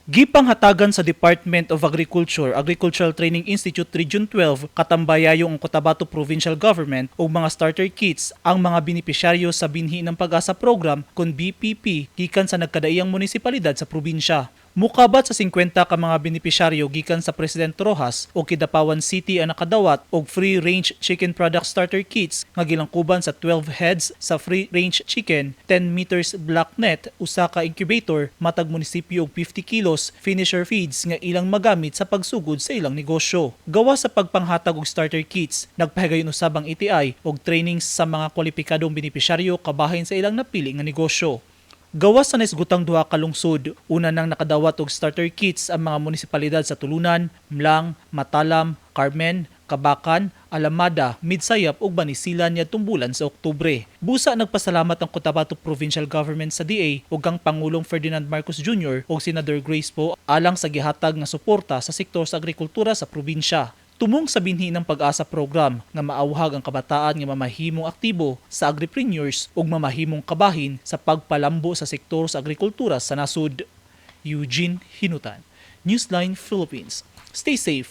Gipanghatagan sa Department of Agriculture, Agricultural Training Institute Region 12, katambayayo ang Cotabato Provincial Government og mga starter kits ang mga benepisyaryo sa Binhi ng Pag-asa Program kon BPP gikan sa nagkadaiyang munisipalidad sa probinsya. Mukabat sa 50 ka mga benepisyaryo gikan sa President Roxas o Kidapawan City ang nakadawat og free range chicken product starter kits nga gilangkuban sa 12 heads sa free range chicken, 10 meters black net, usa ka incubator, matag munisipyo og 50 kilos finisher feeds nga ilang magamit sa pagsugod sa ilang negosyo. Gawas sa pagpanghatag og starter kits, nagpahigayon usab ang ATI og trainings sa mga kwalipikadong benepisyaryo kabahin sa ilang napili nga negosyo. Gawas sa naisgutang duha ka lungsod, una nang nakadawat og starter kits ang mga munisipalidad sa Tulunan, M'lang, Matalam, Carmen, Kabacan, Alamada, Midsayap ug Banisilan niadtong bulan sa Oktubre. Busa nagpasalamat ang Cotabato Provincial Government sa DA ug ang Pangulong Ferdinand Marcos Jr. ug Senador Grace Poe alang sa gihatag nga suporta sa sektor sa agrikultura sa probinsya. Tumong sa Binhi ng Pag-asa Program nga maawhag ang kabataan nga mamahimong aktibo sa agripreneurs ug mamahimong kabahin sa pagpalambo sa sektor sa agrikultura sa nasud. Eugene Hinutan, Newsline Philippines. Stay safe.